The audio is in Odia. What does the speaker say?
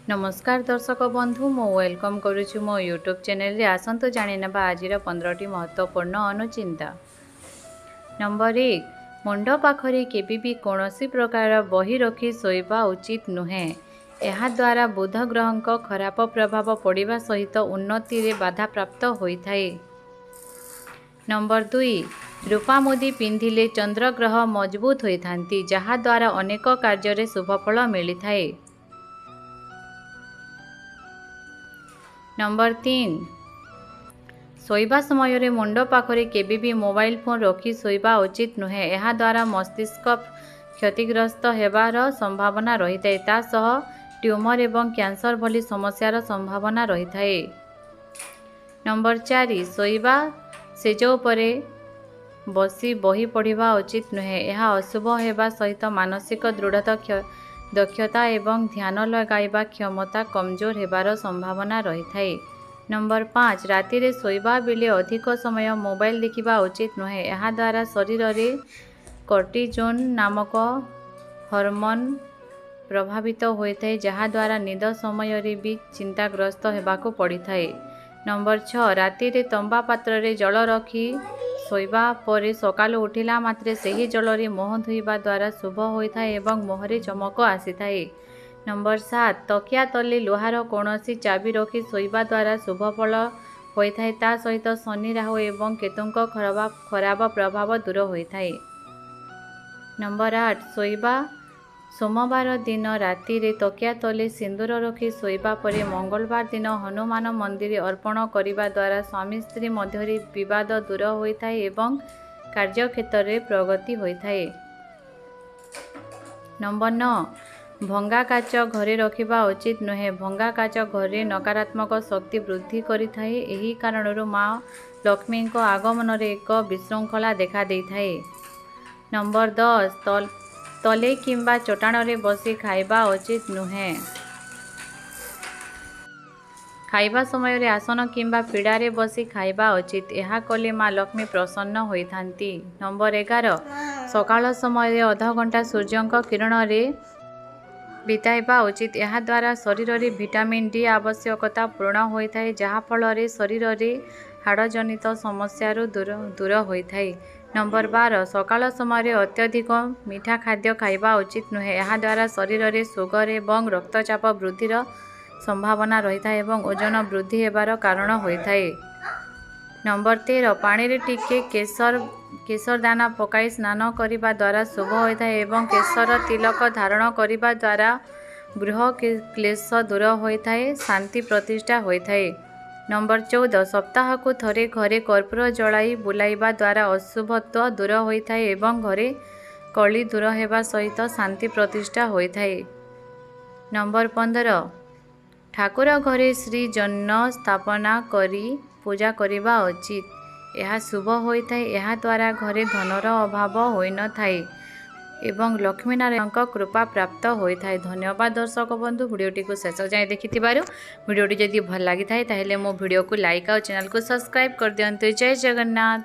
ନମସ୍କାର ଦର୍ଶକ ବନ୍ଧୁ, ମୁଁ welcome କରୁଛି ମୋ ୟୁଟ୍ୟୁବ୍ ଚ୍ୟାନେଲରେ। ଆସନ୍ତୁ ଜାଣିନେବା ଆଜିର 15ଟି ମହତ୍ତ୍ୱପୂର୍ଣ୍ଣ ଅନୁଚିନ୍ତା। ନମ୍ବର 1, ମୁଣ୍ଡ ପାଖରେ କେବେ ବି କୌଣସି ପ୍ରକାର ବହି ରଖି ଶୋଇବା ଉଚିତ ନୁହେଁ। ଏହାଦ୍ୱାରା ବୁଧ ଗ୍ରହଙ୍କ ଖରାପ ପ୍ରଭାବ ପଡ଼ିବା ସହିତ ଉନ୍ନତିରେ ବାଧାପ୍ରାପ୍ତ ହୋଇଥାଏ। ନମ୍ବର 2, ରୂପା ମୁଦି ପିନ୍ଧିଲେ ଚନ୍ଦ୍ରଗ୍ରହ ମଜବୁତ ହୋଇଥାନ୍ତି, ଯାହାଦ୍ୱାରା ଅନେକ କାର୍ଯ୍ୟରେ ଶୁଭଫଳ ମିଳିଥାଏ। ନମ୍ବର 3, ଶୋଇବା ସମୟରେ ମୁଣ୍ଡ ପାଖରେ କେବେ ବି ମୋବାଇଲ ଫୋନ୍ ରଖି ଶୋଇବା ଉଚିତ ନୁହେଁ। ଏହାଦ୍ୱାରା ମସ୍ତିଷ୍କ କ୍ଷତିଗ୍ରସ୍ତ ହେବାର ସମ୍ଭାବନା ରହିଥାଏ। ତା ସହ ଟ୍ୟୁମର ଏବଂ କ୍ୟାନ୍ସର ଭଳି ସମସ୍ୟାର ସମ୍ଭାବନା ରହିଥାଏ। ନମ୍ବର 4, ଶୋଇବା ଶେଯ ଉପରେ ବସି ବହି ପଢ଼ିବା ଉଚିତ ନୁହେଁ। ଏହା ଅଶୁଭ ହେବା ସହିତ ମାନସିକ ଦୃଢ଼ତା, ଦକ୍ଷତା ଏବଂ ଧ୍ୟାନ ଲଗାଇବା କ୍ଷମତା କମଜୋର ହେବାର ସମ୍ଭାବନା ରହିଥାଏ। ନମ୍ବର 5, ରାତିରେ ଶୋଇବା ବେଳେ ଅଧିକ ସମୟ ମୋବାଇଲ ଦେଖିବା ଉଚିତ ନୁହେଁ। ଏହାଦ୍ୱାରା ଶରୀରରେ କର୍ଟିଜୋନ୍ ନାମକ ହରମୋନ୍ ପ୍ରଭାବିତ ହୋଇଥାଏ, ଯାହାଦ୍ୱାରା ନିଦ ସମୟରେ ବି ଚିନ୍ତାଗ୍ରସ୍ତ ହେବାକୁ ପଡ଼ିଥାଏ। ନମ୍ବର 6, ରାତିରେ ତମ୍ବା ପାତ୍ରରେ ଜଳ ରଖି ଶୋଇବା ପରେ ସକାଳୁ ଉଠିଲା ମାତ୍ରେ ସେହି ଜଳରେ ମୁହଁ ଧୋଇବା ଦ୍ୱାରା ଶୁଭ ହୋଇଥାଏ ଏବଂ ମୁହଁରେ ଚମକ ଆସିଥାଏ। ନମ୍ବର 7, ତକିଆ ତଳେ ଲୁହାର କୌଣସି ଚାବି ରଖି ଶୋଇବା ଦ୍ୱାରା ଶୁଭ ଫଳ ହୋଇଥାଏ। ତା ସହିତ ଶନି, ରାହୁ ଏବଂ କେତୁଙ୍କ ଖରାପ ପ୍ରଭାବ ଦୂର ହୋଇଥାଏ। ନମ୍ବର 8, ଶୋଇବା ସୋମବାର ଦିନ ରାତିରେ ତକିଆ ତଳେ ସିନ୍ଦୁର ରଖି ଶୋଇବା ପରେ ମଙ୍ଗଳବାର ଦିନ ହନୁମାନ ମନ୍ଦିର ଅର୍ପଣ କରିବା ଦ୍ୱାରା ସ୍ୱାମୀ ସ୍ତ୍ରୀ ମଧ୍ୟରେ ବିବାଦ ଦୂର ହୋଇଥାଏ ଏବଂ କାର୍ଯ୍ୟକ୍ଷେତ୍ରରେ ପ୍ରଗତି ହୋଇଥାଏ। ନମ୍ବର 9, ଭଙ୍ଗା କାଚ ଘରେ ରଖିବା ଉଚିତ ନୁହେଁ। ଭଙ୍ଗା କାଚ ଘରେ ନକାରାତ୍ମକ ଶକ୍ତି ବୃଦ୍ଧି କରିଥାଏ। ଏହି କାରଣରୁ ମା ଲକ୍ଷ୍ମୀଙ୍କ ଆଗମନରେ ଏକ ବିଶୃଙ୍ଖଳା ଦେଖାଦେଇଥାଏ। ନମ୍ବର 10, ତଳେ କିମ୍ବା ଚଟାଣରେ ବସି ଖାଇବା ଉଚିତ ନୁହେଁ। ଖାଇବା ସମୟରେ ଆସନ କିମ୍ବା ପୀଡ଼ାରେ ବସି ଖାଇବା ଉଚିତ। ଏହା କଲେ ମା ଲକ୍ଷ୍ମୀ ପ୍ରସନ୍ନ ହୋଇଥାନ୍ତି। ନମ୍ବର 11, ସକାଳ ସମୟରେ ଅଧଘଣ୍ଟା ସୂର୍ଯ୍ୟଙ୍କ କିରଣରେ ବିତାଇବା ଉଚିତ। ଏହାଦ୍ୱାରା ଶରୀରରେ ଭିଟାମିନ୍ ଡି ଆବଶ୍ୟକତା ପୂରଣ ହୋଇଥାଏ, ଯାହାଫଳରେ ଶରୀରରେ ହାଡ଼ଜନିତ ସମସ୍ୟାରୁ ଦୂର ହୋଇଥାଏ। ନମ୍ବର 12, ସକାଳ ସମୟରେ ଅତ୍ୟଧିକ ମିଠା ଖାଦ୍ୟ ଖାଇବା ଉଚିତ ନୁହେଁ। ଏହାଦ୍ୱାରା ଶରୀରରେ ସୁଗର ଏବଂ ରକ୍ତଚାପ ବୃଦ୍ଧିର ସମ୍ଭାବନା ରହିଥାଏ ଏବଂ ଓଜନ ବୃଦ୍ଧି ହେବାର କାରଣ ହୋଇଥାଏ। ନମ୍ବର 13, ପାଣିରେ ଟିକେ କେଶର ଦାନା ପକାଇ ସ୍ନାନ କରିବା ଦ୍ୱାରା ଶୁଭ ହୋଇଥାଏ ଏବଂ କେଶର ତିଲକ ଧାରଣ କରିବା ଦ୍ୱାରା ଗୃହ କ୍ଲେଶ ଦୂର ହୋଇଥାଏ, ଶାନ୍ତି ପ୍ରତିଷ୍ଠା ହୋଇଥାଏ। ନମ୍ବର 14, ସପ୍ତାହକୁ ଥରେ ଘରେ କର୍ପୂର ଜଳାଇ ବୁଲାଇବା ଦ୍ୱାରା ଅଶୁଭତ୍ୱ ଦୂର ହୋଇଥାଏ ଏବଂ ଘରେ କଳି ଦୂର ହେବା ସହିତ ଶାନ୍ତି ପ୍ରତିଷ୍ଠା ହୋଇଥାଏ। ନମ୍ବର 15, ଠାକୁର ଘରେ ଶ୍ରୀ ଜନ୍ମ ସ୍ଥାପନା କରି ପୂଜା କରିବା ଉଚିତ। ଏହା ଶୁଭ ହୋଇଥାଏ। ଏହାଦ୍ୱାରା ଘରେ ଧନର ଅଭାବ ହୋଇନଥାଏ ଏବଂ ଲକ୍ଷ୍ମୀନାରାୟଣଙ୍କ କୃପା ପ୍ରାପ୍ତ ହୋଇଥାଏ। ଧନ୍ୟବାଦ ଦର୍ଶକ ବନ୍ଧୁ, ଭିଡ଼ିଓଟିକୁ ଶେଷ ଯାଏଁ ଦେଖିଥିବାରୁ। ଭିଡ଼ିଓଟି ଯଦି ଭଲ ଲାଗିଥାଏ, ତାହେଲେ ମୋ ଭିଡ଼ିଓକୁ ଲାଇକ୍ ଆଉ ଚ୍ୟାନେଲକୁ ସବସ୍କ୍ରାଇବ୍ କରିଦିଅନ୍ତୁ। ଜୟ ଜଗନ୍ନାଥ।